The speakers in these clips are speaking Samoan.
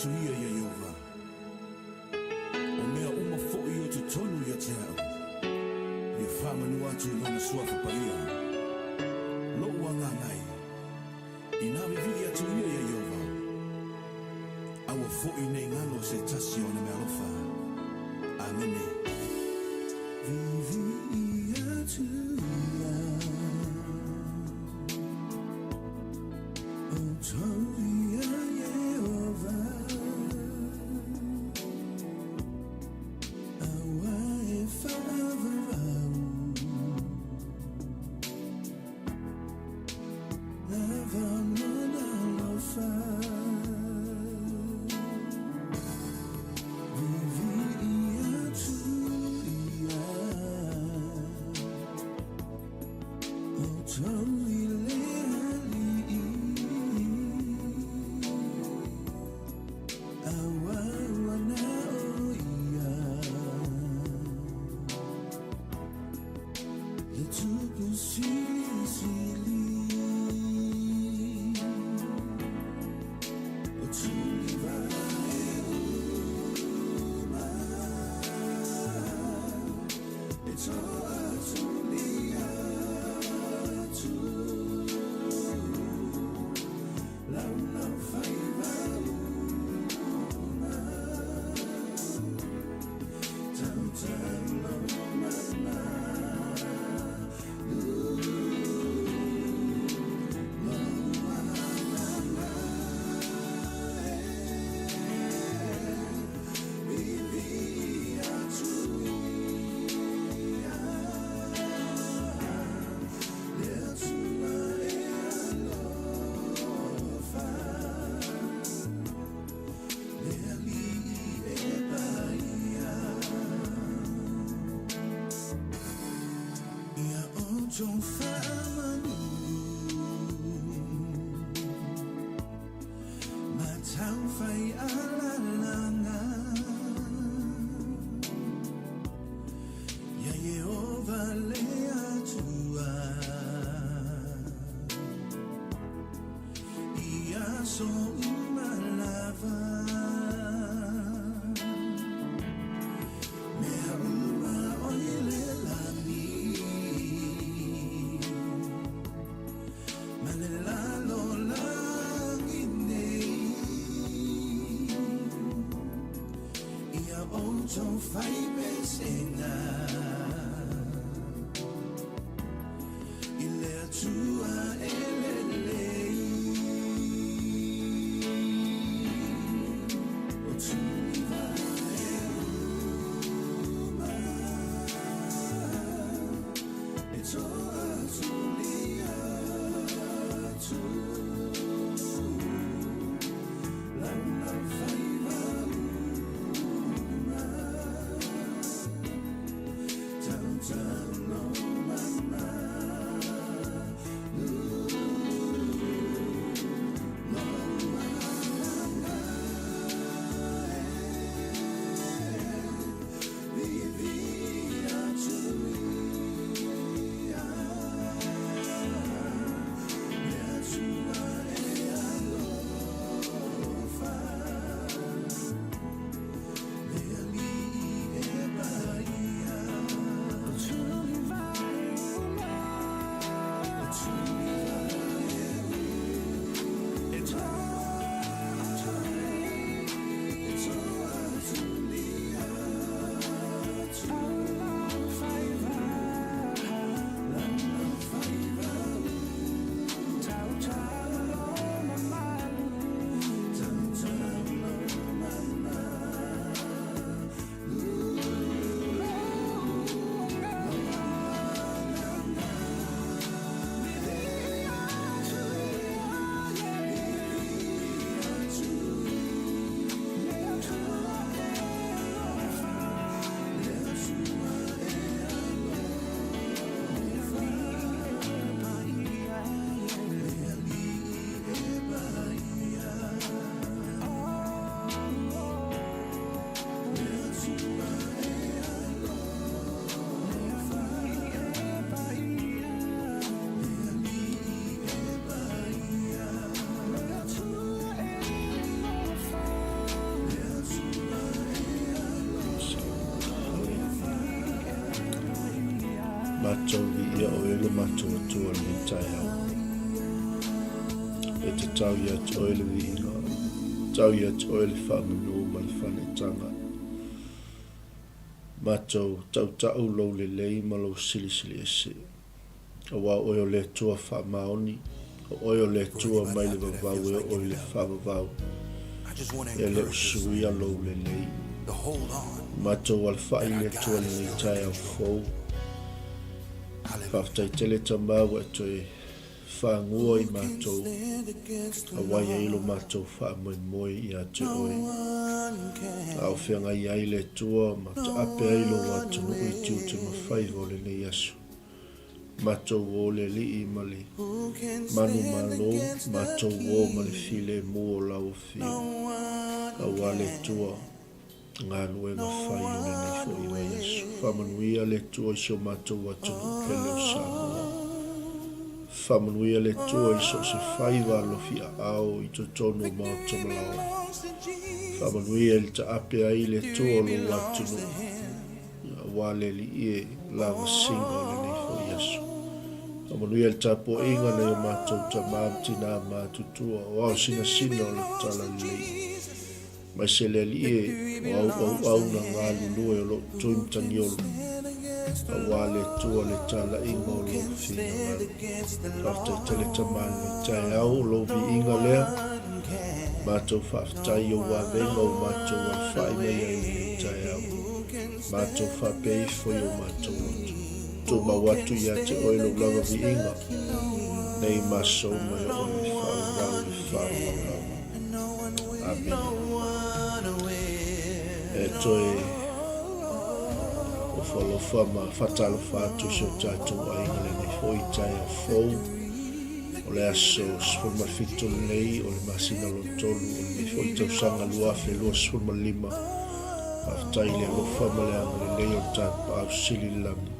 atu ia iā Ieova, O mea uma foi o totonu ia te a'u, ia faamanu atu i Lona Suafa Paia. Lo'u agaga e, inā vivii atu ia iā Ieova, aua foi nei galo se tasi o ana meaalofa. Amene. Vivii atu ia, outou iā Ieova, aua e faavavau lava lona alofa. Vivii atu ia, outou i le Alii, aua ua na o ia le Tupu Silisili. O tulivae uma e toatuli atu laulau faiva uma tautalo mamalu lou agaga e vivii atu ia le Atua e alofa, le Alii e paia. Ia outou faamanu ma taufai alalaga iā Ieova le Atua i aso uma lava. Mea uma o i le lagi ma le lalolagi nei, ia outou faipesega i le Atua e lelei. O tulivae uma e toatuli atu laulau faiva uma tautalo mamalu lou agaga e vivii atu ia. lo matou Atua i lenei taeao. E tatau ia te oe le viiga, tatau ia te oe le faamanu ma le faneetaga. Matou tautau lou lelei ma lou silisili ese. Aua o oe o le Atua faamaoni, o oe o le Atua mai le vavau e oo i le faavavau, e le o suia lou lelei. Matou alafai i le Atua i lenei taeao fou. Faafetai tele Tama ua e toe fagua i matou, aua e i ai lo matou faamoemoe ia te oe. A o feagai ai le Atua ma taape ai lou atunuu i tiute ma faiva o lenei aso. Matou o le Alii ma le manumalo, matou o ma le filemu o lau Afio, aua le Atua, galuega fai o lenei foi vaiaso. Faamanuia le Atua i si o matou atunuu pele o Samoa. Faamanuia le Atua i so o se faiva alofi aao i totonu o maota ma laoa. Faamanuia i le taape ai le Atua o lou atunuu. Aua le Alii e lavasiga o lenei foi aso. Faamanuia le tapuaiga nai o matou tama ma tina matutua o ao sinasina o le Talalelei. Maise le Alii e o au auauna galulue o loo tui matagiolo. Aua le Atua le talaiga o lou finagalo. Faafetai tele tama lenei taeao o lou viiga lea. Matou faafetai i ou avega ua matou alafai mai ai i lenei taeao. Matou faapea ifo i o matou loto. Tumau atu ia te oe lou lava viiga, nei ma aso uma e oo i le faavavau i le faavavau lava. Amene. E toe ofo alofa ma faatalofa atu i si o tatou aiga lenei foi taeao fou. O le aso 17 lenei o le masina lona tolu o lenei foi tausaga 2025. Faafetai i le alofa ma le agalelei o le Tapaau Sili i le lagi.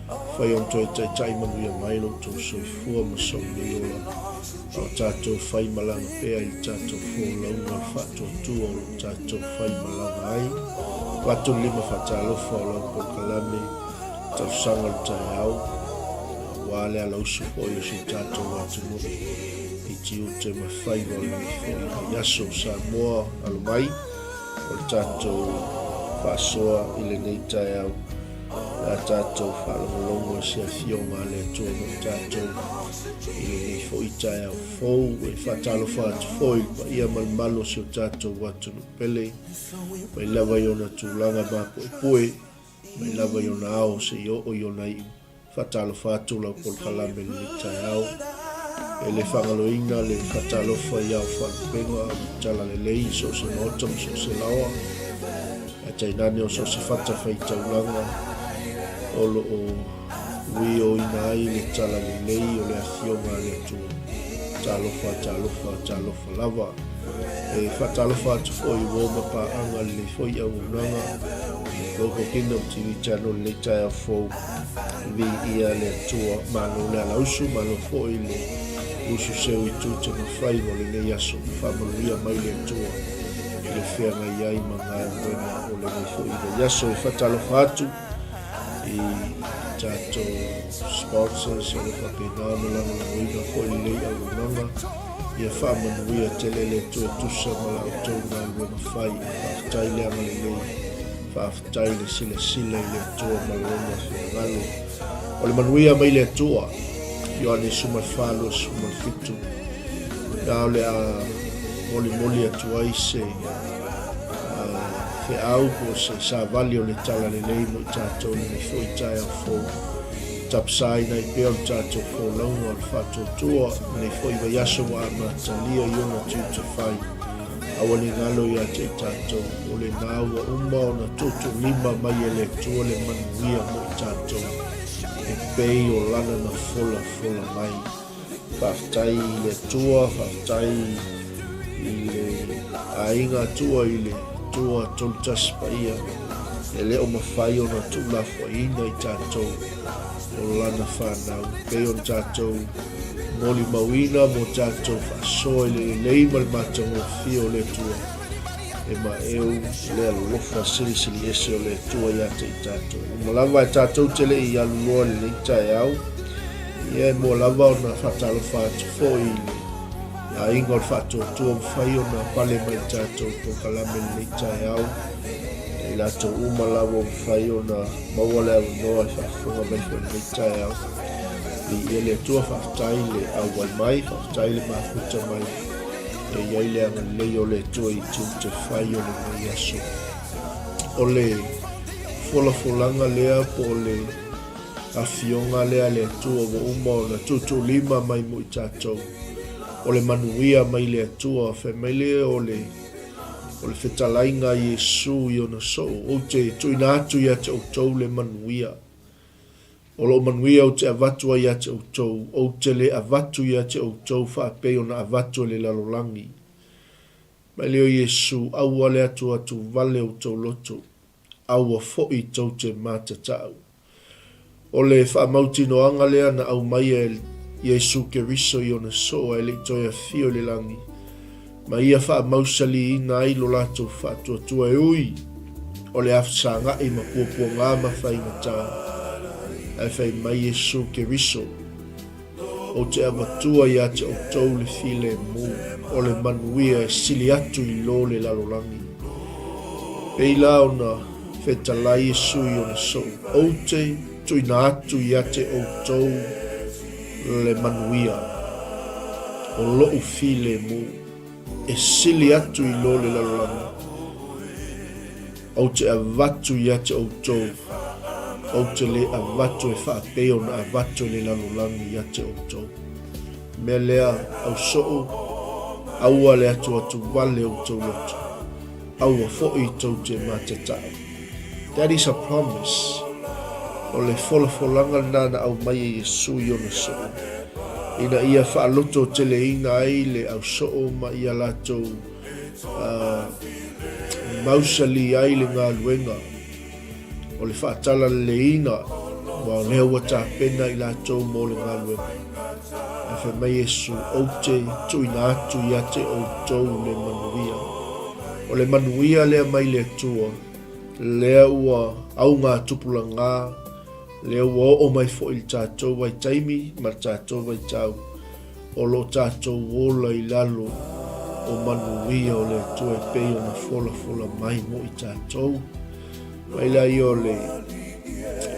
Fai ona toe taitai manuia mai lo outou soifua ma sou nei ola, a o tatou faimalaga pea i le tatou folauga o le faatuatua o lo o tatou faimalaga ai. Avatu le lima faatalofa o lau polokalame tausaga o le taeao, aua le alausu foi o si o tatou atunuu i tiute ma faiva o lenei foi vaiaso. Samoa, alo mai o le tatou faasoa i lenei taeao, le a tatou faalogologo i se afioga a le Atua mo tatou i lenei foi taeao fou. E faatalofa atu foi i le paia ma le mamalu o si o tatou atunuu pele, mai lava i ona tulaga mapuepue, Mai lava i ona ao seia oo i ona iu. Faatalofa atu lau polokalame i lenei taeao. E le faagaloina le faatalofa i ao faalupega o le talalelei i so o se maota ma so o se laoa, ae tainane o so o se fata faitaulaga o lo o uioina ai le talalelei o le Afioga a le Atua. Talofa, talofa, talofa lava. E faatalofa atu foi i uo ma paaga lenei foi auaunaga Global Kingdom TV Channel lenei taeao fou. Viia le Atua, malo le alausu, malo foi le usu seu i tute ma faiva o lenei aso. Faamanuia mai le Atua i le feagai ai ma galuega o lenei foi vaiaso. E faatalofa atu i tatou sponsors o lo o faapena ona lagolagoina foi lenei auaunaga. Ia faamanuia tele le Atua e tusa ma la outou galuega fai. Faafetai le agalelei, faafetai le silasila i le Atua ma Lona finagalo. O le manuia mai le Atua. Ioane 14, 27. Na o le a molimoli atu ai se feau po o se savali o le talalelei mo i tatou i lenei foi taeao fou. Tapasaina ai pea o le tatou folauga o le faatuatua i lenei foi vaiaso ua amatalia i ona tiute fai. Aua ne i galo ia te i tatou, o lena ua uma ona tuutuulima mai e le Atua le manuia mo i tatou, e pei o lana na folafola mai. Faafetai i le Atua, faafetai i le aiga Atua i le Atua Tolutasi Paia, e le o mafai ona tuulafoaiina i tatou o lana fanau, pei ona tatou molimauina mo tatou faasoa i le lelei ma le matagofie o le Atua, e maeu le alofa silisili ese o le Atua ia te i tatou. Uma lava e tatou te le i alu loa i lenei taeao. Ia e mua lava ona faatalofa atu foi i le aiga o le faatuatua mafai ona pale mai i tatou polokalame i lenei taeao. I latou uma lava ua mafai ona maua le avanoa e faafofoga mai foi i lenei taeao. Viia le Atua, faafetai le auai mai, faafetai le mafuta mai. E i ai le agalelei o le Atua i tiute fai o lenei aso. O le folafolaga lea po o le Afioga lea a le Atua ua uma ona tuutuulima mai mo i tatou. O le manuia mai le Atua, fai mai lea o le, o le fetalaiga a Iesu i ona soo, Ou te tuuina atu ia te outou le manuia. O lou manuia ou te avatu ai ia te outou, ou te le avatu ia te outou faapei ona avatu e le lalolagi. Mai lea o Iesu, Aua le atuatu vale outou loto. Aua foi tou te matatau. O le faamautinoaga lea na aumaia e Iesu Keriso i ona soo ae le i toe afio i le lagi, ma ia faamausaliina ai lo latou faatuatua e ui o le afesaga'i ma puapuagā ma faigata. Ae fai mai Iesu Keriso, Ou te avatua ia te outou le filemu, o le manuia e sili atu i lo le lalolagi. Pei la ona fetalai Iesu i ona sou, Ou te tuuina atu ia te outou le manuia, o loʻu filemu, e sili atu i lo le lalolagi. Ou te avatu ia te outou, ou te le avatu e faapei ona avatu e le lalolagi ia te outou. Mea lea, ausoo, aua le atuatu vale outou loto, aua foi tou te matatau. That is a promise. O le folafolaga lena na aumai e Iesu i ona soo, ina ia faalototeleina ai le ausoo ma ia latou mausali ai le galuega o le faatalaleiina, aua o lea ua tapena i latou mo le galuega. Ae fai mai Iesu, Ou te tuuina atu ia te outou le manuia. O le manuia lea mai le Atua, lea ua augatupulaga, lea ua oo mai foi i le tatou vaitaimi ma le tatou vaitau. O lo tatou ola i lalo o manuia o le Atua e pei ona folafola mai mo i tatou. Mai la ia o le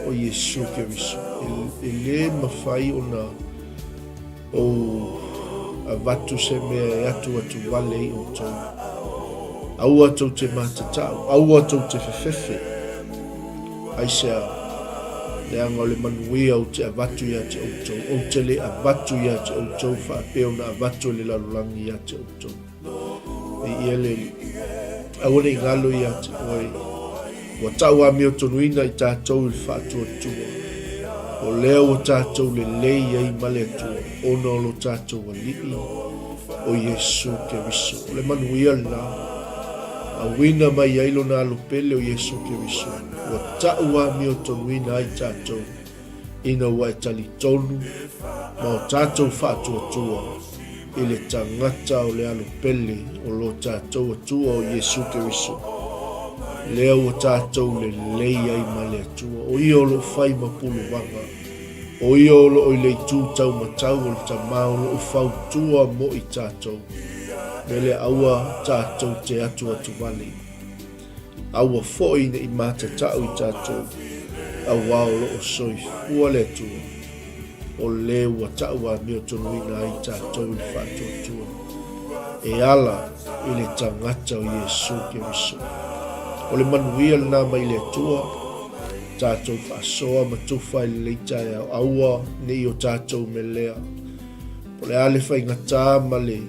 o Iesu Keriso. E, e le mafai ona ou avatu se mea e atu atu vale i outou. Aua tou te matatau, aua tou te fefefe. Aisea? Leaga o le manuia ou te avatu ia te outou, ou te le avatu ia te outou faapea ona avatu e le lalolagi ia te outou. Viia le Alii. Aua ne i galo ia te oe, ua tau amiotonuina i tatou i le faatuatua. O lea ua tatou lelei ai ma le Atua, ona o lo tatou Alii, o Iesu Keriso. O le manuia lena. Auina mai ai lona alo pele o Iesu Keriso, ua tau amiotonuina ai tatou, ina ua e talitonu ma o tatou faatuatua i le tagata o le alo pele o lo tatou Atua o Iesu Keriso, lea ua tatou lelei ai ma le Atua, o Ia o lo o fai ma puluvaga, o Ia o lo o i le itu taumatau o le Tama o lo o fautua mo i tatou. Mele aua tatou te atuatuvale. Aua foi ne i matatau i tatou, auā o lo o soifua le Atua, o le ua tau amiotonuina ai tatou i le faatuatua, e ala i le tagata o Iesu Keriso. O le manuia lena mai le Atua, tatou faasoa ma tufa i lenei taeao, aua ne i o tatou melea. O le a le faigata ma le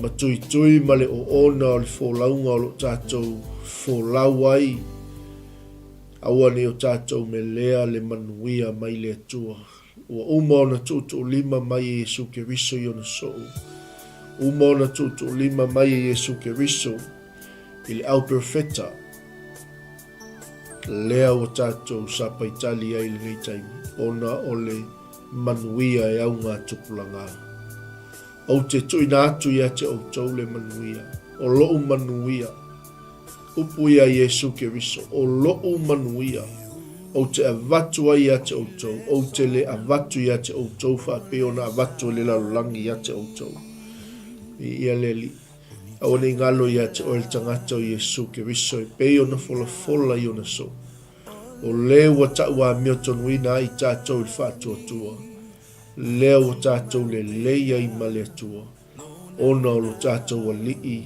matuitui ma le oona o le folauga o lo o tatou folau ai, aua ne i o tatou melea le manuia mai le Atua. Ua uma ona tuutuulima mai e Iesu Keriso i ona soo. Uma ona tuutuulima mai e Iesu Keriso i le au perofeta, lea ua tatou sapaitali ai i lenei taimi, ona o le manuia e augatupulaga. Ou te tuuina atu ia te outou le manuia, o loʻu manuia. Upu ia Iesu Keriso, o loʻu manuia. Ou te avatu ai ia te outou, ou te le avatu ia te outou faapei ona avatu e le lalolagi ia te outou. Viia le Alii. Aua ne i galo ia te oe le tagata o Iesu Keriso e pei ona folafola i ona soo. O le ua tauamiotonuina ai tatou i le faatuatua, lea ua tatou lelei ai ma le Atua. Ona o lo tatou Alii,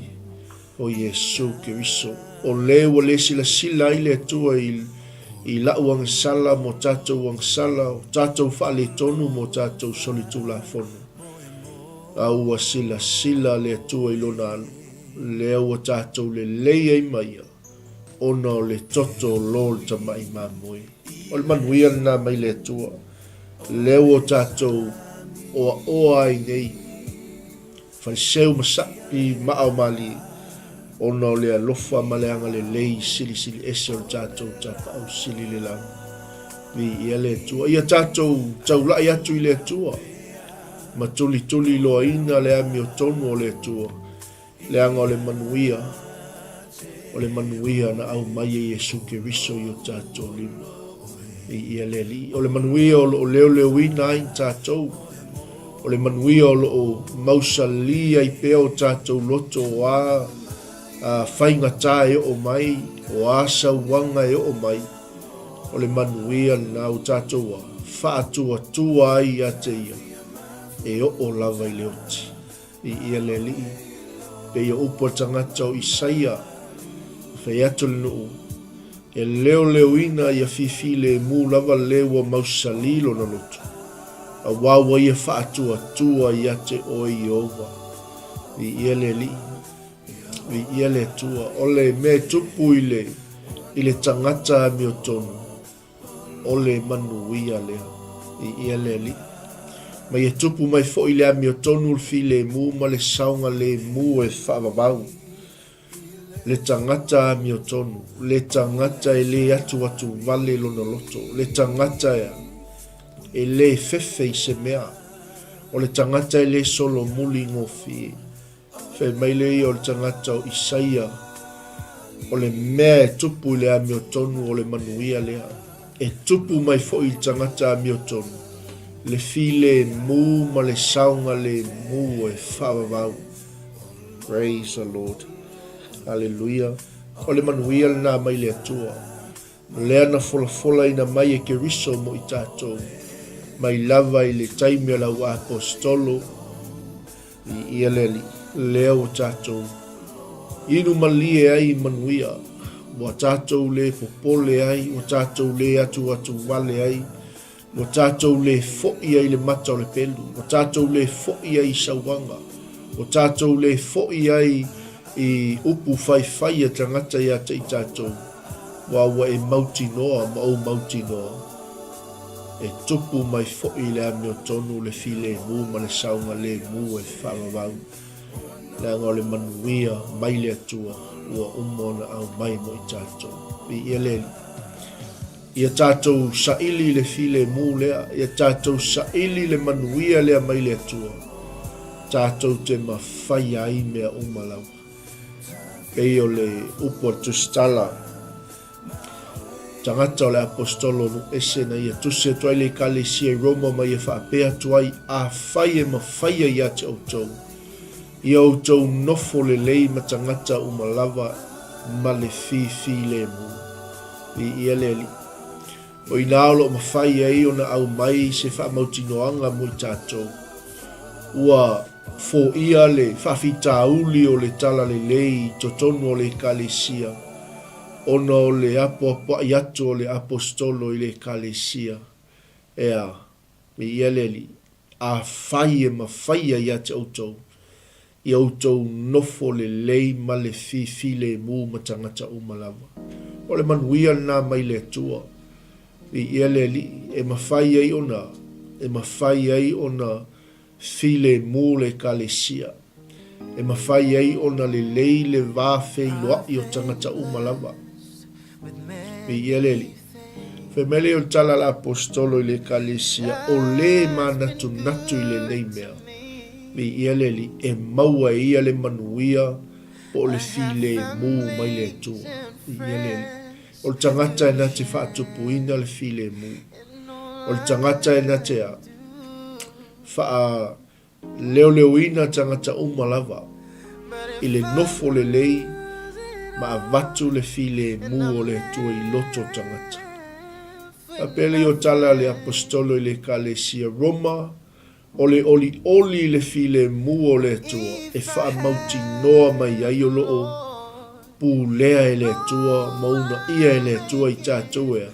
o Iesu Keriso. O le ua le silasila ai le Atua i, i la'u agasala mo tatou agasala, o tatou faaletonu mo tatou solitulafono. A ua silasila le Atua i Lona Alo, lea ua tatou lelei ai ma Ia, ona o le toto o lo le tamai mamoe. O le manuia lena mai le Atua, lea ua tatou oaoa ai nei, Fariseu ma sapi maa o malie, ona o le alofa ma le agalelei silisili ese o le tatou Tapaau Sili i le lagi. Viia le Atua. Ia tatou taulai atu i le Atua, ma tulituliloaina le amiotonu o le Atua, Leaga o le manuia, o le manuia na aumai e Iesu Keriso i o tatou lima. Viia le Alii. O le manuia o lo o leoleoina ai tatou. O le manuia o lo o mausali ai pea o tatou loto o a, a faigata e oo mai, o a sauaga e oo mai. O le manuia lena ua tatou a faatuatua ai ia te ia e oo lava i le oti. Viia le Alii, pei o upu a le tagata o Isaia, na fai atu le nuu, E leoleoina ia fifilemu lava le ua mausali lona loto, auā ua ia faatuatua ia te oe Ieova. Viia le Alii, viia le Atua. O le mea e tupu i le, i le tagata amiotonu, O le manuia lea. Viia le Alii. Ma ia tupu mai foi le amiotonu le filemu ma le saogalemu e faavavau. Le tagata amiotonu, le tagata e le atuatuvale lona loto, le tagata e le fefe i se mea, o le tagata e le solomuli gofie. Fai mai le ia o le tagata o Isaia, O le mea e tupu i le amiotonu o le manuia lea, e tupu mai foi i le tagata amiotonu le filemu ma le saogalemu e faavavau. Praise the Lord. Aleluia. O le manuia lena mai le Atua. Lea na folafolaina mai e Keriso mo i tatou, mai lava i le taimi o le au aposetolo, i ia le Alii, lea ua tatou inu malie ai i manuia, ua tatou le popole ai, ua tatou le atuatuvale ai, Ua tatou le foi ai i le mata o le pelu, ua tatou le foi ai i sauaga, ua tatou le foi ai i upu faifai a tagata ia te i tatou, aua ua e mautinoa ma ou mautinoa, e tupu mai foi i le amiotonu le filemu ma le saogalemu e faavavau, leaga o le manuia mai le Atua ua uma ona aumai mo i tatou. Viia le Alii. Ia tatou saili le filemu lea, ia tatou saili le manuia lea mai le Atua, tatou te mafai ai mea uma lava. Pei o le upu a le Tusitala, tagata o le Aposetolo nuu ese na ia tusi atu ai le Ekalesia i Roma ma ia faapea atu ai, Afai e mafaia ia te outou, ia outou nofo lelei ma tagata uma lava ma le fifilemu. Viia le Alii. O inā o lo o mafai ai ona aumai se faamautinoaga mo i tatou, ua foia le faafitauli o le talalelei i totonu o le Ekalesia ona o le apoapoai atu o le Aposetolo i le Ekalesia. Ea, viia le Alii. Afai e mafaia ia te outou, ia outou nofo lelei ma le fifilemu ma tagata uma lava. O le manuia lena mai le Atua. Viia le Alii, e mafai ai ona, e mafai ai ona filemu le Ekalesia. E mafai ai ona lelei le va feiloai o tagata uma lava. Viia le Alii. Fai mai lea o le tala a le Aposetolo i le Ekalesia, O le manatunatu i lenei mea, viia le Alii, e maua e ia le manuia po o le filemu mai le Atua. Viia le Alii. O le tagata e na te faatupuina le filemu. O le tagata e na te wha leoleoina tagata uma lava i le nofo lelei ma avatu le filemu o le Atua i loto tagata. Faapea lea o tala a le Aposetolo i le Ekalesia Roma, O le olioli i le filemu o le Atua e faamautinoa mai ai o lo o pulea e le Atua ma uunaia e le Atua i tatou ea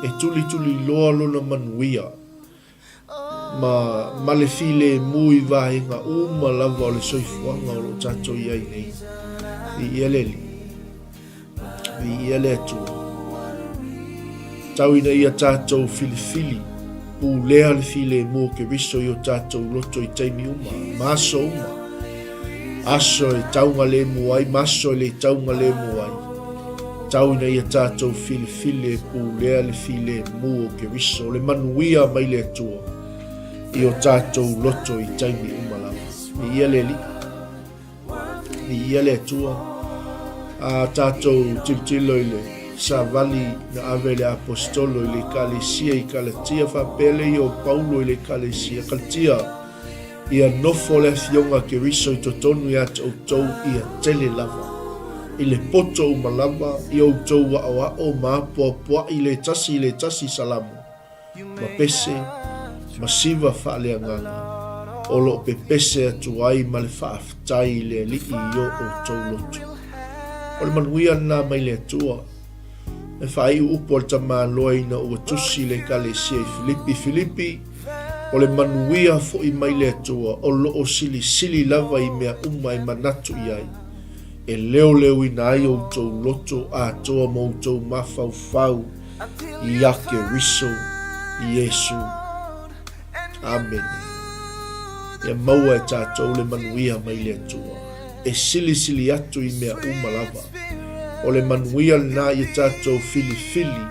e tulituliloa lona manuia ma ma le filemu i vaega uma lava o le soifuaga o lo o tatou i ai nei. Viia le Alii. Viia le Atua. Tau ina ia tatou filifili, pulea le filemu o Keriso i o tatou loto i taimi uma, ma aso uma. Aso e taugalemu ai, ma aso e le taugalemu ai. Tau ina ia tatou filifili e pulea le filemu o Keriso, le manuia mai le Atua i o tatou loto i taimi uma lava. Viia le Alii. Viia le Atua. A tatou tilotilo i le savali na ave e le Aposetolo i le Ekalesia i Kalatia, faapea le ia o Paulo i le Ekalesia Kalatia, Ia nofo le Afioga a Keriso i totonu ia te outou ia tele lava, i le poto uma lava, i outou aoao ma apoapoai le tasi i le tasi Salamo. ma pese ma siva faaleagaga o lo o pepese atu ai ma le faafetai i le Alii i o outou loto. O le manuia lena mai le Atua. E faaiu upu a le tamaloa ina ua tusi le Ekalesia i Filipi, Filipi, o le manuia foi mai le Atua o lo o silisili lava i mea uma e manatu i ai, e leoleoina ai outou loto atoa ma outou mafaufau Ia Keriso Iesu. Amene. Ia maua e tatou le manuia mai le Atua, e silisili atu i mea uma lava. O le manuia lena ia tatou filifili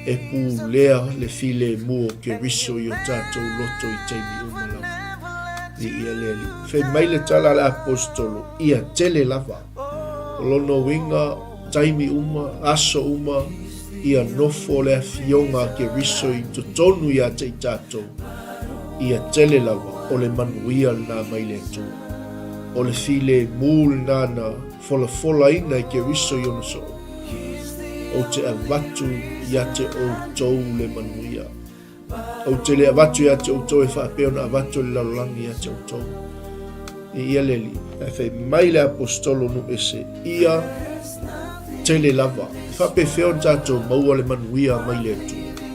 e pulea le filemu o Keriso i o tatou loto i taimi uma lava. Viia le Alii. Fai mai le tala a le Aposetolo, ia tele lava. O lona uiga, taimi uma, aso uma, ia nofo le Afioga a Keriso i totonu ia te i tatou, ia tele lava o le manuia lena mai le Atua. O le filemu lena na folafolaina e Keriso i ona soo. Ou te avatu ia te outou le manuia. Ou te le avatu ia te outou e faapea ona avatu e le lalolagi ia te outou. Viia le Alii. Ae fai mai le Aposetolo nuu ese, ia tele lava. E faapefea ona tatou maua le manuia mai le Atua?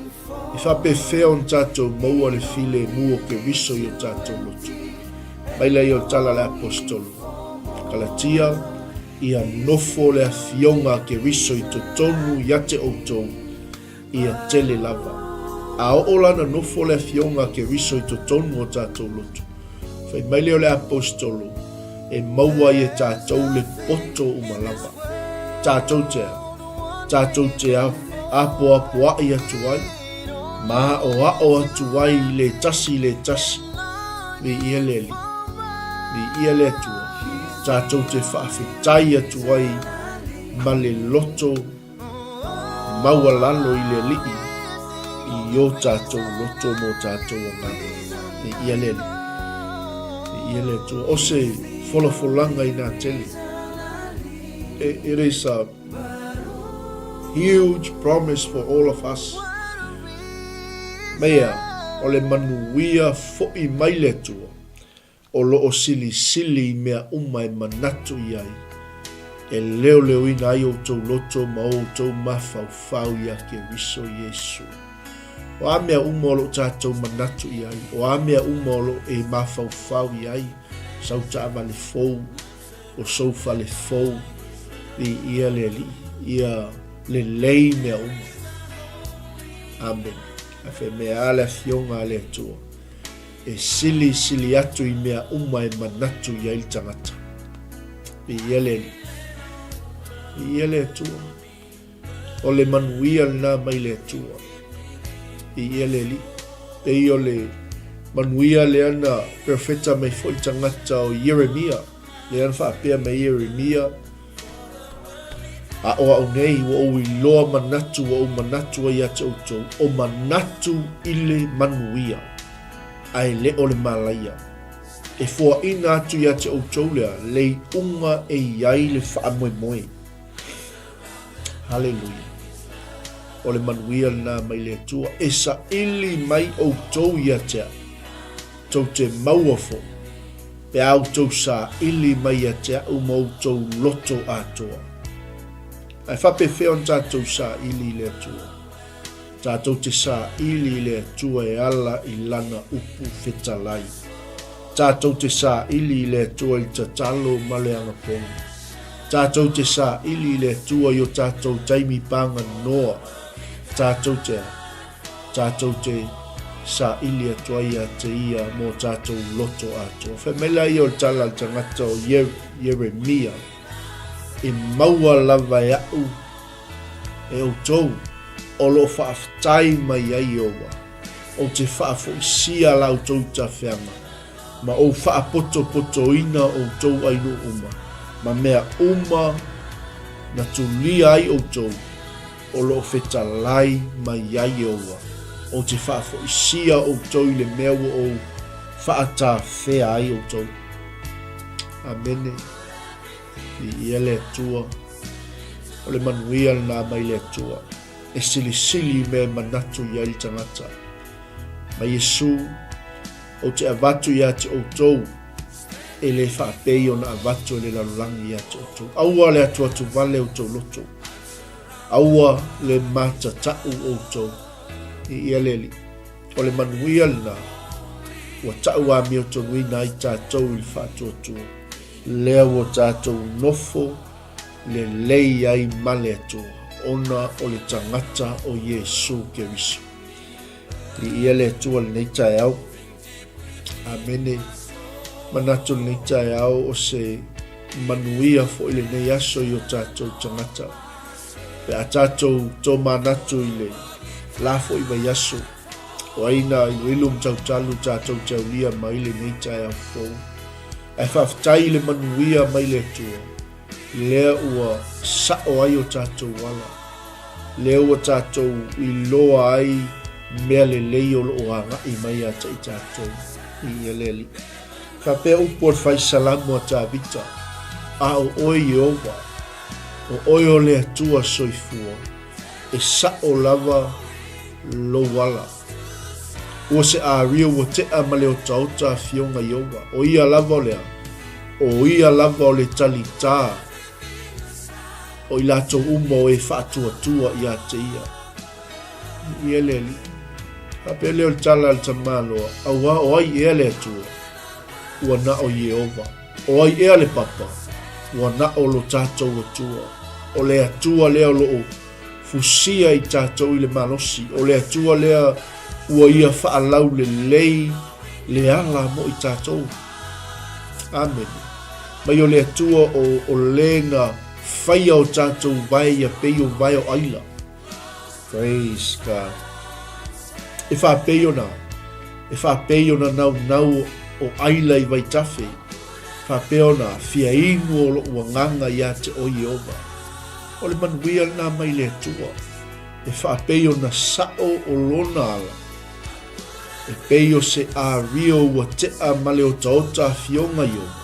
E faapefea ona tatou maua le filemu o Keriso i o tatou loto? Mai lea o le tala a le Aposetolo. Galatia, ia nofo le afioga a Keriso i totonu ia te outou, Ia tele lava. A oo la na nofo le Afioga a Keriso i totonu o tatou loto, fai mai lea o le Aposetolo, e maua ai e tatou le poto uma lava. Tatou te a? Tatou te apoapoai atu ai, ma aoao atu ai i le tasi i le tasi. Viia le Alii. Viia le Atua. Tatou te faafetai atu ai ma le loto Maualalo i le Alii i o tatou loto ma o tatou agaga. Viia le Alii. Viia le Atua. O se folafolaga inā tele. It is a huge promise for all of us. Mea, o le manuia foi mai le Atua. O lo o silisili i mea uma e manatu i ai, e leoleoina ai outou loto ma outou mafaufau iā Keriso Iesu. O a mea uma o lo o tatou manatu i ai, o a mea uma o lo o e mafaufau i ai, sau taavale fou, o sou fale fou, viia le Alii, ia lelei mea uma. Amene. Ae fai mea a le Afioga a le Atua. E silisili atu i mea uma e manatu i ai le tagata. Viia le Alii. Viia le Atua. O le manuia lena mai le Atua. Viia le Alii. Pei o le manuia lea na perofeta mai foi le tagata o Ieremia. Lea na faapea mai Ieremia. A o a'u nei, ua ou iloa manatu ua ou manatu ai ia te outou, o manatu i le manuia, a e le o le malaia, e foaʻina atu ia te outou lea le iuga e i ai le faamoemoe. Haleluia! O le manuia lena mai le Atua, e saili mai outou ia te a'u. Tou te maua foi, pe a outou saili mai ia te a'u ma outou loto atoa. Ae faapefea ona tatou saili i le Atua? Tatou te saili i le Atua e ala i Lana upu fetalai. Tatou te saili i le Atua i le tatalo ma le agapogi. Tatou te saili i le Atua i o tatou taimi paganoa. Tatou te a? Tatou te saili atu ai ia te Ia mō tatou loto atoa. Fai mai la ia o le tala a le tagata o Ieremia, E maua lava e aʻu e outou o lo o faafetai mai ai Ieova, ou te faafoisia la outou tafeaga, ma ou faapotopotoina outou ainuu uma, ma mea uma na tulia ai outou, o lo o fetalai mai ai Ieova, ou te faafoisia outou i le mea ua ou faatafea ai outou. Amene. Viia le Atua. O le manuia lena mai le Atua. E silisili i mea e manatu i ai le tagata. Ma Iesu, ou te avatu ia te outou, e le faapei ona avatu e le lalolagi ia te outou. Aua le atuatu vale outou loto. Aua le matata'u outou i ia le Alii. O le manuia lena ua ta'u amiotonuina ai tatou i le faatuatua, lea ua tatou nofo lelei ai ma le Atua, ona o le tagata o Iesu Keriso. I ia le Atua lenei taeao. Amene. Manatu lenei taeao o se manuia foi lenei aso i o tatou tagata. Pe a tatou tomanatu i le la foi vaiaso, o ai na iloilo ma tautalu tatou te aulia mai lenei taeao fou. Ae faafetai i le manuia mai le Atua, lea ua sa'o ai o tatou ala, lea ua tatou iloa ai mea lelei o lo o aga'i mai ia te i tatou i ia le Alii. Faapea upu o le fai Salamo a Tavita, A o oe Ieova, o oe o le Atua soifua, e sa'o lava lou ala. Ua se aria ua te'a ma le otaota afioga Ieova, o ia lava o le a? O ia lava o le talitā o i latou uma o e faatuatua ia te ia. Ia le Alii. Faapea lea o le tala a le tamaloa, Auā o ai ea le Atua? Ua na o Ieova. O ai ea le Papa? Ua na o lo tatou Atua. O le Atua lea o lo o fusia i tatou i le malosi, o le Atua lea ua ia faalaulelei le ala mo i tatou. Amene. Mai o le Atua o, o le na faia o tatou vae ia pei o vae o aila. Praise God. E faapei ona, e faapei ona naunau o aila i vaitafe, faapea ona fia inu o loʻu agaga ia te oe Ieova. O le manuia lena mai le Atua, e faapei ona sa'o o lona ala, e pei o se ario ua te'a ma le otaota afioga Ieova.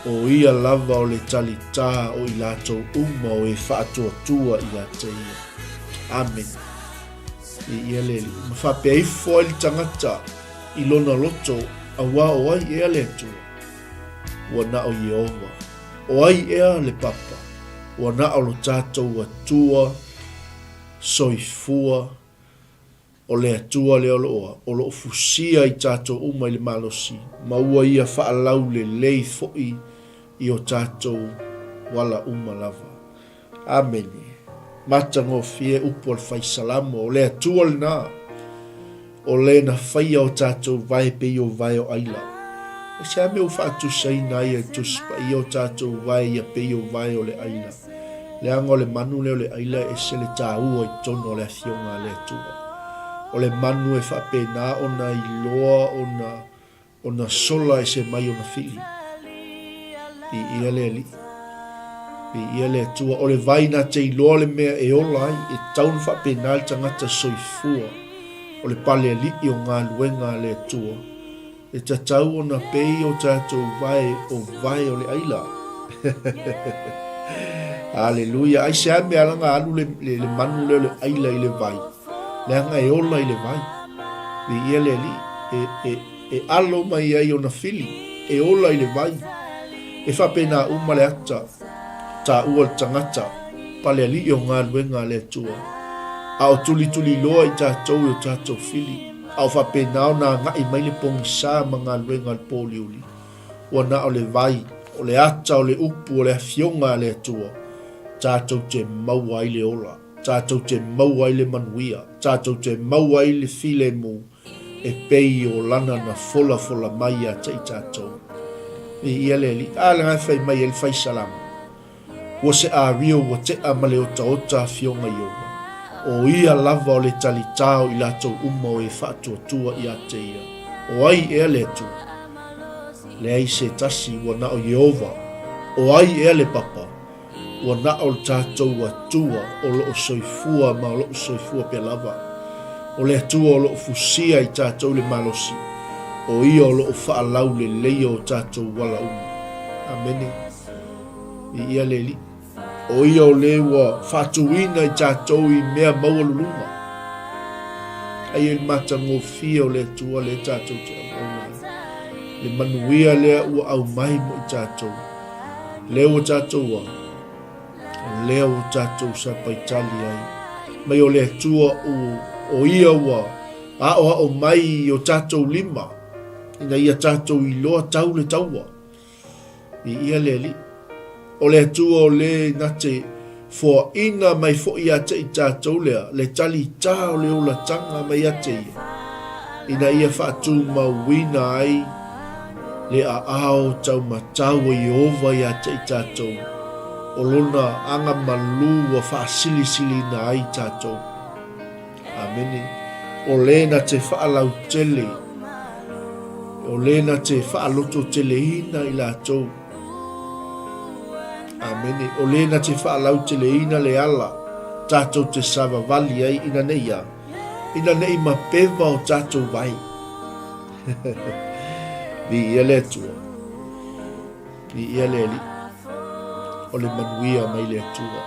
O ia lava o le talitā o i latou uma o e faatuatua ia te ia. Amene. I ia le Alii. Ma faapea ifo ai le tagata i lona loto, auā o ai ea le Atua? Ua na o Ieova. O ai ea le Papa? Ua na o lo tatou Atua soifua. O le Atua lea o lo o o lo o fusia i tatou uma i le malosi, ma ua ia faalaulelei foi i o tatou ala uma lava. Amene. Matagofie upu a le Fai Salamo, o le Atua lena, o le na faia o tatou vae pei o vae o aila. E se a mea ua faatusaina ai e le Tusi Paia o tatou vae ia pei o vae o le aila? Leaga o le manu lea o le aila e ese le taua i totonu o le Afioga a le Atua. O le manu e faapena ona iloa ona ona sola ese mai ona fili. I ia le Alii. Viia le Atua, o le vai na te iloa le mea e ola ai, e tatau ona faapena le tagata soifua, o le pale alii o galuega a le Atua. E tatau ona pei o tatou vae o vae o le aila. Aleluia. Aisea mea ala na alu le, le, le manu lea o le aila i le vai? Leaga e ola i le vai. Viia le Alii. E, e, e alo mai ai ona fili, e ola i le vai. E faapena uma le ata, taua le tagata, pale alii o galuega a le Atua. A o tulituliloa i tatou i o tatou fili, a o faapena ona agai mai le pogisa ma galuega a le pōliuli, ua na o le vai, o le ata o le upu o le Afioga a le Atua, tatou te maua ai le ola, tatou te maua ai le manuia, tatou te maua ai le filemu e pei o Lana na folafola mai ia te i tatou. Viia le Alii. A lena e fai mai ai le fai Salamo. Ua se ario ua tea ma le otaota afioga Ieova. O ia lava o le talitā o i latou uma o e faatuatua ia te ia. O ai ea le Atua? Leai se tasi ua na o Ieova. O ai ea le Papa? Ua na o le tatou Atua o lo o soifua ma o lo o soifua pea lava. O le Atua o lo o fusia i tatou le malosi, o Ia o lo o faalauleleia o tatou ala uma. Amene. Viia le Alii. O Ia o le ua faatuina i tatou i mea maualuluga. Ai e le matagofie o le Atua lea tatou te auauna ai. Le manuia lea ua aumai mo i tatou. Lea ua tatou a, o lea ua tatou sapaitali ai. Mai o le Atua o, o Ia ua aoao mai i o tatou lima, ina ia tatou iloa tau le taua. Viia le Alii. O le Atua o le na te foaina mai foi ia te i tatou lea, le talitā o le olataga mai ia te Ia, ina ia faatumauina ai le aao taumatau o Ieova ia te i tatou, o Lona aga malū ua faasilisiliina ai tatou. Amene. O le na te faalautele, o le na te faalototeleina i latou. Amene. O le na te faalauteleina le ala tatou te savavali ai ina nei a, ina nei mapeva o tatou vai. Viia le Atua. Viia le Alii. O le manuia mai le Atua.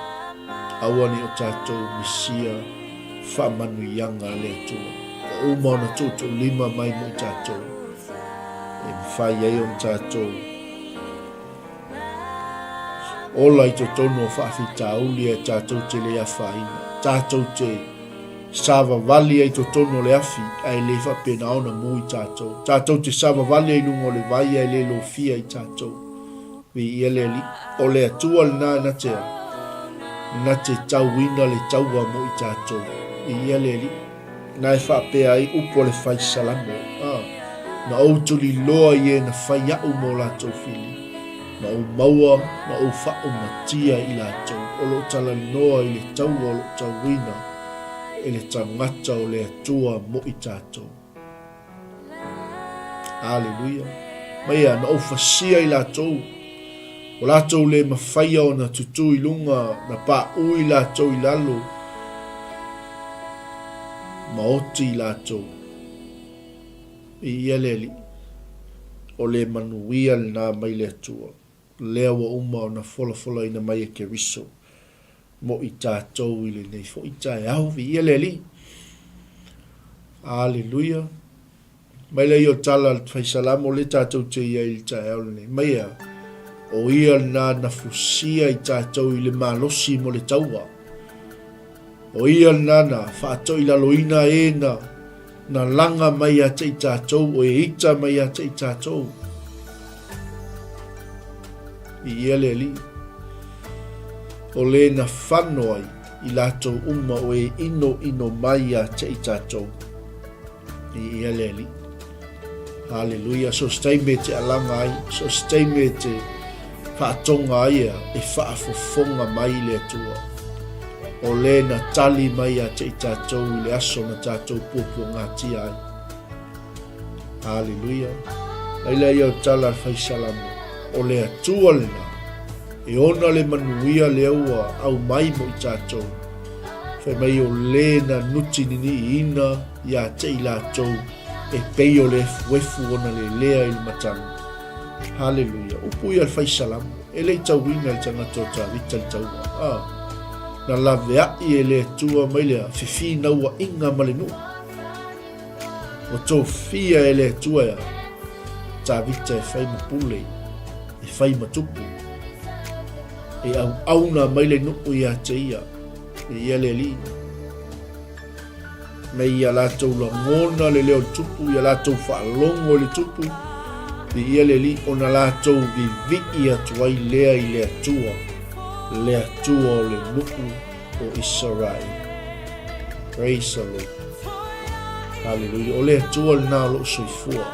Aua ne i o tatou misia faamanuiaga a le Atua. Ua uma ona tuutuulima mai mo i tatou e mafai ai ona tatou ola i totonu o faafitauli e tatou te le afaina. Tatou te savavali ai totonu o le afi, ae le faapena ona mu i tatou. Tatou te savavali ai i luga o le vai, ae le lofia i tatou. Viia le Alii. O le Atua lena na te, na te tauina le taua mo i tatou. Viia le Alii. Na e faapea ai upu a le fai Salamo, a, Na ou tuliloa i e na fai aʻu mo latou fili, na ou maua, na ou faaumatia i latou, o loo talanoa i le taua o loo tauina e le tagata o le Atua mo i tatou. Aleluia. Mai a, na ou fasia i latou, o latou le mafaia ona tutū i luga, na paʻu i latou i lalo, ma oti i latou. Viia le Alii. O le manuia lena mai le Atua, lea ua uma ona folafolaina mai e Keriso mo i tatou i lenei foi taeao. Viia le Alii. Aleluia. Mai lea o tala a le fai Salamo lea tatou te i ai i le taeao lenei. Mai ea, o ia lena na fusia i tatou i le malosi mo le taua. O ia lena na faatoilaloina e na Na laga mai ia te i tatou, o e ita mai ia te i tatou. Viia le Alii. O le na fano ai i latou uma o e ino ino mai ia te i tatou. Viia le Alii. Haleluia. So se taimi e te alaga ai, so se taimi e te faatoga ai ea, e faafofoga mai le Atua. O le na tali mai ia te i tatou i le aso na tatou puapuagatia ai. Haleluia. Laila ia o tala al fai Salamo, o le Atua lena. E ona le manuia lea ua aumai mo i tatou. Fai mai o le na nutininiiina ia te i latou e pei o le efuefu ona lelea i le matagi. Haleluia! Upu ia a le fai Salamo, e le i tauina e le tagata o Tavita le taua. A, na laveai e le Atua mai lea fefinauaiga ma le nuu. Ua tofia e le Atua ia Tavita e fai ma pule, e fai ma tupu, e auauna mai le nuu ia te ia, e ia le Alii. Mei ia latou lagona le leo o le tupu, ia latou faalogo i le tupu, viia le Alii, ona latou vivii atu ai lea i le Atua, le Atua o le nuu o Isaraelu. Praise the Lord. Hallelujah. O le Atua lena o loo soifua.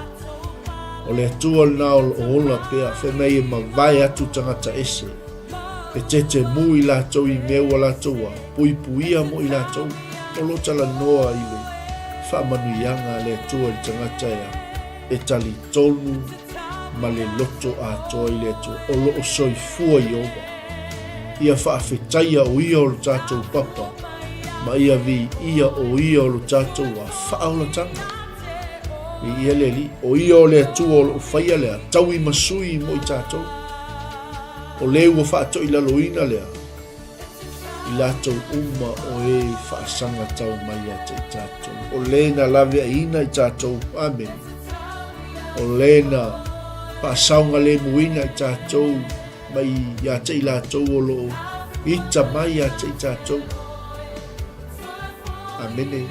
O le Atua lena o loo ola pea. Fai mai e mavae atu tagata ese. E tetemu i latou i mea ua latou a puipuia mo i latou. O lo talanoa i le faamanuiaga a le Atua i le tagata ea e talitonu ma le loto atoa i le Atua. O loo soifua Ieova. Ia faafetaia o ia o lo tatou Papa ma ia viia o ia o lo tatou a faaolataga. Viia le Alii. O ia o le Atua o loo faia lea taui ma sui mo i tatou. O le ua faatoilaloina lea i latou uma o e faasaga tau mai ia te i tatou. O le na laveaiina i tatou. Amene. O le na faasaogalemuina i tatou mai ia te i latou o loo ita mai ia te i tatou. Amene.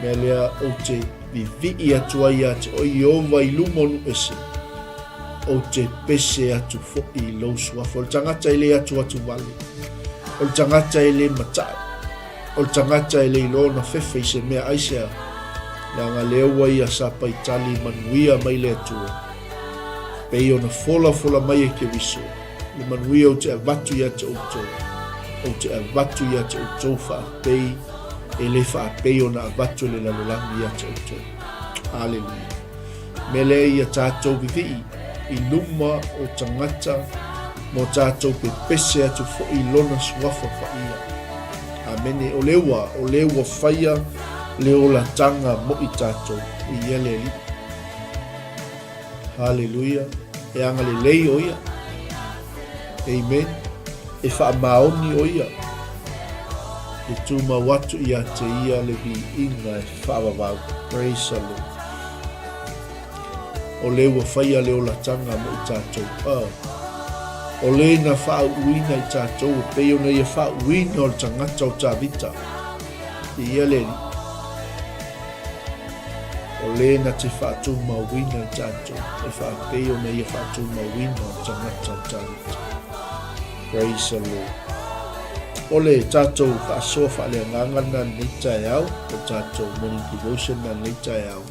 Mea lea ou te vivii atu ai ia te oe Ieova i luma o nuu ese. Ou te pese atu foi i lou suafa. O le tagata e le atuatu vale. O le tagata e le matae. O le tagata e le iloa ona fefe i se mea aisea. Leaga lea ua ia sa paitali manuia mai le Atua. Pei ona folafola mai e Keriso, le manuia ou te avatu ia te outou. Ou te avatu ia te outou faapei e le faapei ona avatu e le lalolagi ia te outou. Aleluia. Mea lea ia tatou vivii i luma o tagata mo tatou pepese atu foi i lona suafa paia. Amene. O le ua, o le ua faia le olataga mo i tatou. I ia le Alii. Haleluia. E agalelei o ia. Amen. E faamaoni o ia. E tumau atu ia te ia le viiga e faavavau. Praise the Lord. O le ua faia le olataga mo i tatou. Oh. O le na faauuina i tatou e pei ona ia faauuina o le tagata o Tavita. I ia le Alii. O le na te faatumauina i tatou e faapei ona ia faatumauina o le tagata o Tavita. Praise the Lord. O le tatou faasoa faaleagaga lena lenei taeao, o tatou morning devotion lena lenei taeao,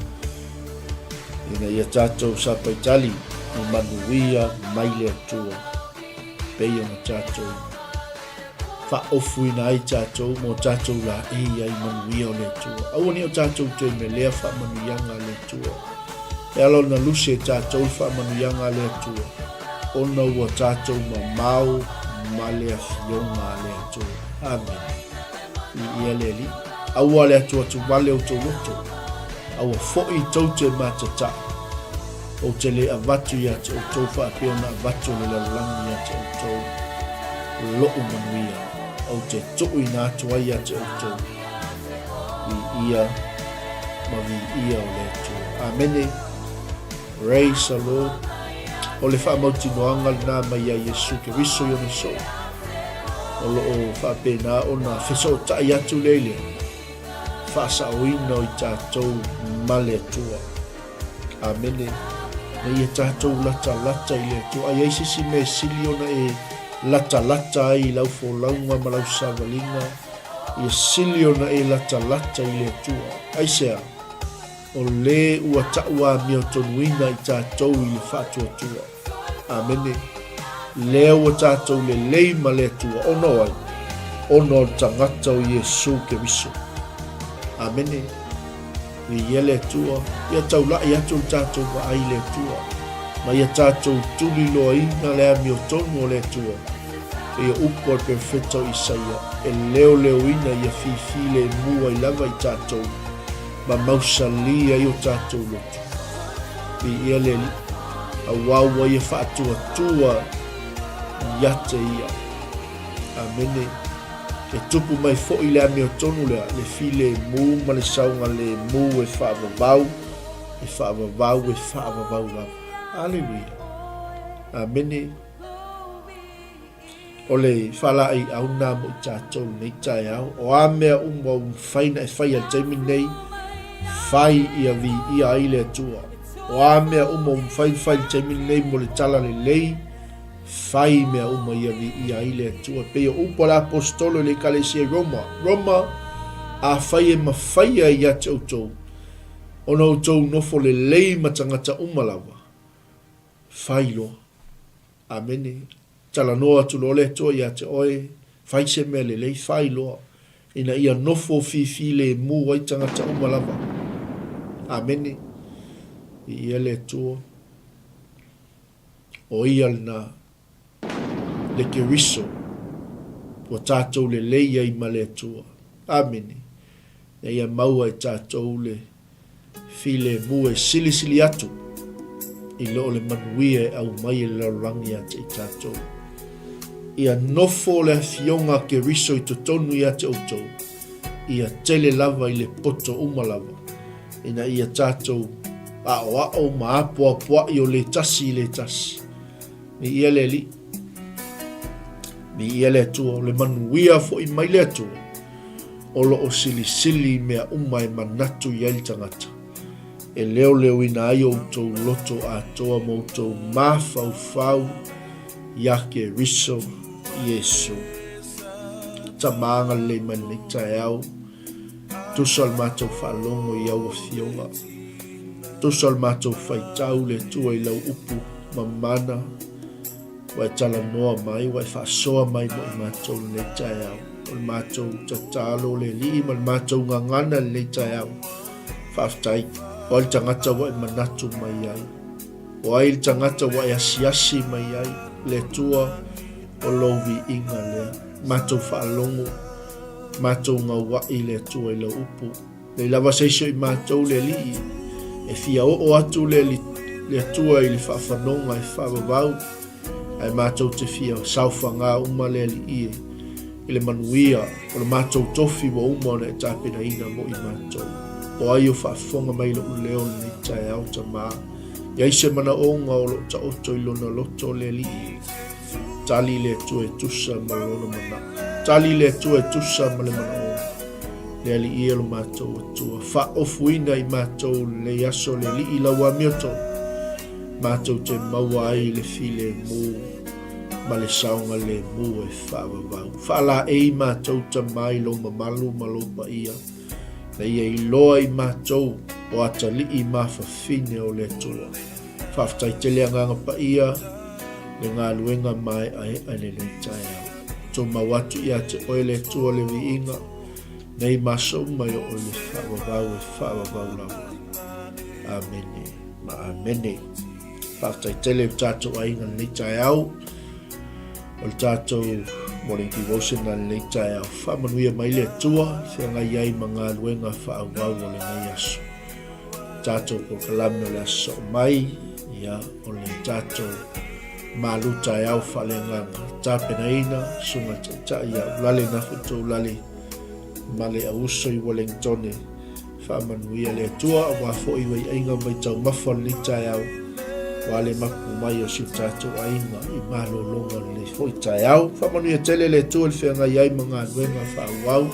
ina ia tatou sapaitali i manuia mai le Atua, pei ona tatou faaofuina ai tatou ma o tatou laei ai manuia o le Atua. Aua ne i o tatou toe melea faamanuiaga a le Atua. E ala ona luse e tatou le faamanuiaga a le Atua, ona ua tatou mamao ma le afioga a le Atua. Amene. Viia le Alii. Aua le atuatuvale o tou loto. Aua foi tou te matatai. Ou te le avatu ia te outou faapea ona avatu e le lalolagi ia te outou loʻu manuia. Ou te tuuina atu ai ia te outou. Viia ma viia o le Atua. Amene. Praise the Lord. O le faamautinoaga lena mai ia Iesu Keriso i ona soo. O loo faapena ona fesootai atu lea i le faasaoina o i tatou ma le Atua. Amene. Ina ia tatou latalata i le Atua. A i ai se isi mea e sili ona e latalata ai i lau folauga ma lau savaliga, ia sili ona e latalata i le Atua. Aisea? O le ua tauamiotonuina i tatou i le faatuatua. Amene. Lea ua tatou lelei ma le Atua, ona o ai? Ona o le tagata o Iesu Keriso. Amene. Viia le Atua, ia taulai atu le tatou vaai i le Atua, ma ia tatou tuliloaina le amiotonu o le Atua. Pei o upu a le perofeta o Isaia, e leoleoina ia fifilemu ai lava i tatou, ma mausali ai o tatou loto. Viia le Alii, auā ua ia faatuatua ia te Ia. Amene. E tupu mai foi le amiotonu lea, le filemu ma le saogalemu e faavavau, e faavavau, e faavavau lava. Aleluia. Amene. O le faalaeiau lena mo i tatou i lenei taeao. O a mea uma ua mafai ona e faia i le taimi lenei, fai ia viia ai le Atua. O a mea uma ua mafai ona fai i le taimi lenei mo le talalelei, fai mea uma ia viia ai le Atua. E pei o upu a le Aposetolo i le Ekalesia i Roma, Roma, afai e mafaia ia te outou, ona outou nofo lelei ma tagata uma lava, fai loa. Amene. Talanoa atu loa le Atua ia te oe, fai se mea lelei, fai loa, ina ia nofo fifilemu ai tagata uma lava. Amene. Viia le Atua. O ia lena, le Keriso, ua tatou lelei ai ma le Atua. Amene. Ina ia maua e tatou le Filemu e silisili atu i lo o le manuia e aumai e le lalolagi ia te i tatou. Ia nofo le Afioga a Keriso i totonu ia te outou, ia tele lava i le poto uma lava, ina ia tatou aoao ma apoapoai o le tasi i le tasi. Viia le Alii. Viia le Atua, o le manuia foi mai le Atua. O lo o silisili i mea uma e manatu i ai le tagata, e leoleoina ai outou loto atoa ma outou mafaufau iā Keriso Iesu. Tama agalelei mai lenei taeao, tusa o le matou faalogo i au afioga, tusa o le matou faitau le Atua i lau upu mamana, Ua e talanoa mai, ua e faasoa mai mo i matou lenei taeao. O le matou tatalo le Alii ma le matou gagana lenei taeao. Faafetai, o ai le tagata ua e manatu mai ai? O ai le tagata ua e asiasi mai ai? Le Atua, o lou viiga lea. Matou faalogo, matou gauai le Atua i lau upu. Nei lava se isi o i matou le Alii e fia oo atu le, le Atua i le faafanoga e faavavau, ae matou te fia saofaga uma le Alii e, i le manuia o le matou tofi ua uma ona e tapenaina mo i matou. O ai o faafofoga mai i lo'u leo lenei taeao, Tamā? I ai se manaoga o lo'o taoto i lona loto le Alii e? Tali le Atua e tusa ma lona manao. Tali le Atua e tusa ma le manaoga. Le Alii e lo matou Atua, faaofuina i matou lenei aso le Alii lau amiotonu, matou te maua ai le filemu ma le saogalemu e faavavau. Faalaei matou Tama i lou mamalu ma lou paia, na ia iloa i matou o atalii mafafine o le Atua. Faafetai tele Agaga Paia le galuega maeaea i lenei taeao. Tumau atu ia te oe le Atua le viiga nei ma aso uma e oo i le faavavau e faavavau lava. Amene ma amene. Faafetai tele i le tatou aiga lenei taeao. O le tatou morning devotion na lenei taeao. Faamanuia mai le Atua, feagai ai ma galuega faaauau o lenei aso. Tatou polokalame o le aso soo mai, ia, o le tatou malu taeao faaleagaga tapenaina susuga i le taitai ia Ulale na foi tou Ulale ma le auuso i Wellingtone. Faamanuia le Atua aua foi vaiaiga mai taumafa o lenei taeao, aua le mapu mai o si o tatou aiga i malologa o lenei foi taeao. Faamanuia tele le Atua i le feagai ai ma galuega faaauau,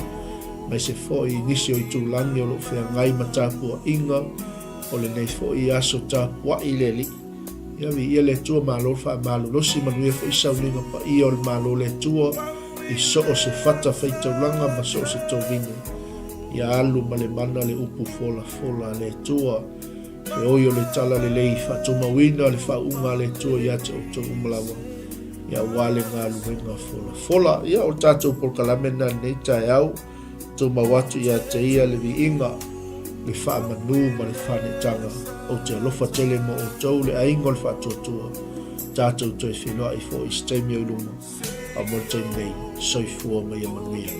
aemaise foi i nisi o itulagi o lo o feagai ma tapuaiga o lenei foi aso tapuai le Alii. Ia viia le Atua, malo le faamalolosi, manuia foi sauniga paia o le Malo le Atua i so o se fata faitaulaga ma so o se tovine. Ia alu ma le mana le upu folafola a le Atua. Feoi o le tala lelei faatumauina le faauuga a le Atua ia te outou uma lava, ia aua le galuega folafola. Ia o le tatou polokalame lena lenei taeao, tumau atu ia te ia le viiga, le faamanu ma le faanetaga. Ou te alofa tele mo outou le aiga o le faatuatua, tatou toe feiloai foi i se taimi o i luma. A mo le taimi nei, soifua ma ia manuia.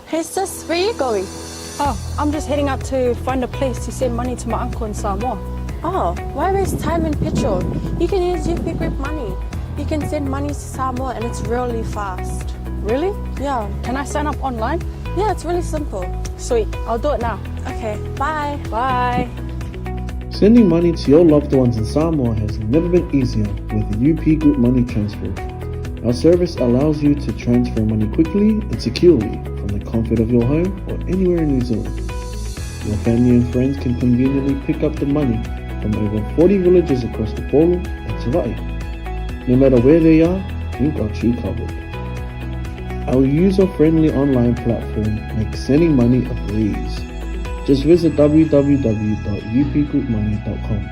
Hey sis, where you going? Oh, I'm just heading out to find a place to send money to my uncle in Samoa. Oh, why waste time and petrol? You can use UP Group Money. You can send money to Samoa and it's really fast. Really? Yeah. Can I sign up online? Yeah, it's really simple. Sweet, I'll do it now. Okay, bye. Bye. Sending money to your loved ones in Samoa has never been easier with UP Group Money Transfer. Our service allows you to transfer money quickly and securely from the comfort of your home or anywhere in New Zealand. Your family and friends can conveniently pick up the money from over 40 villages across the Polo and Savai'i. No matter where they are, we've got you covered. Our user-friendly online platform makes sending money a breeze. Just visit www.upgroupmoney.com.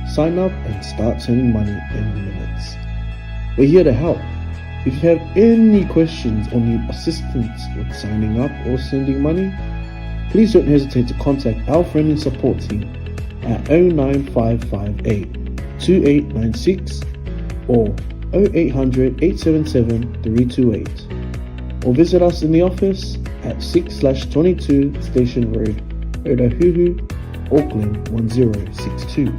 Sign up and start sending money in minutes. We're here to help. If you have any questions or need assistance with signing up or sending money, please don't hesitate to contact our friendly support team at 09558 2896 or 0800 877 328 or visit us in the office at 6 22 Station Road, Otahuhu, Auckland 1062.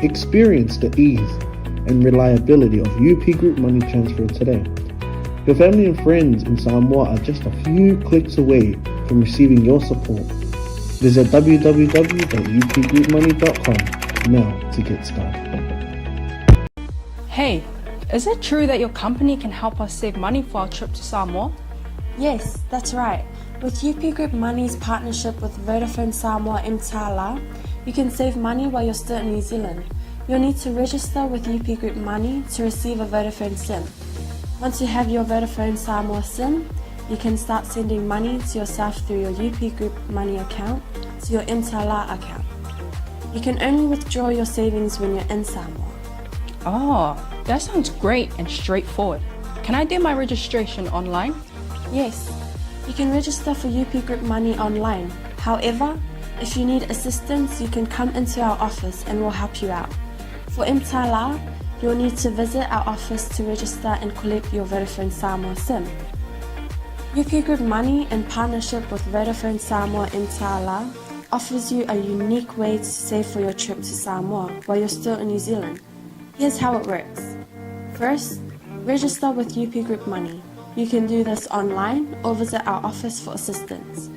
Experience the ease and reliability of UP Group Money Transfer today. Your family and friends in Samoa are just a few clicks away from receiving your support. Visit www.upgroupmoney.com now to get started. Hey, is it true that your company can help us save money for our trip to Samoa? Yes, that's right. With UP Group Money's partnership with Vodafone Samoa Mtala, you can save money while you're still in New Zealand. You'll need to register with UP Group Money to receive a Vodafone SIM. Once you have your Vodafone Samoa SIM, you can start sending money to yourself through your UP Group Money account to your Mtala account. You can only withdraw your savings when you're in Samoa. Oh, that sounds great and straightforward. Can I do my registration online? Yes, you can register for UP Group Money online. However, if you need assistance, you can come into our office and we'll help you out. For Mtala, you'll need to visit our office to register and collect your Vodafone Samoa SIM. UP Group Money, in partnership with Vodafone Samoa Mtala, offers you a unique way to save for your trip to Samoa while you're still in New Zealand. Here's how it works. First, register with UP Group Money. You can do this online or visit our office for assistance.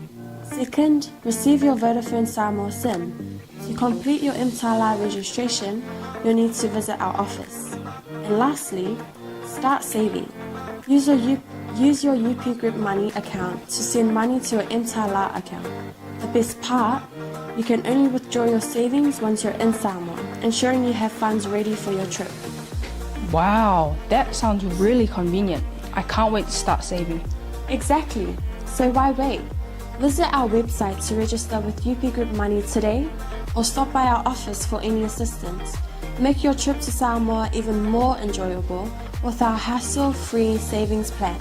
Second, receive your Vodafone Samoa SIM. To complete your Mtala registration, you'll need to visit our office. And lastly, start saving. Use your, U- use your UP Group Money account to send money to your Mtala account. The best part, you can only withdraw your savings once you're in Samoa, ensuring you have funds ready for your trip. Wow, that sounds really convenient. I can't wait to start saving. Exactly. So why wait? Visit our website to register with UP Group Money today or stop by our office for any assistance. Make your trip to Samoa even more enjoyable with our hassle-free savings plan.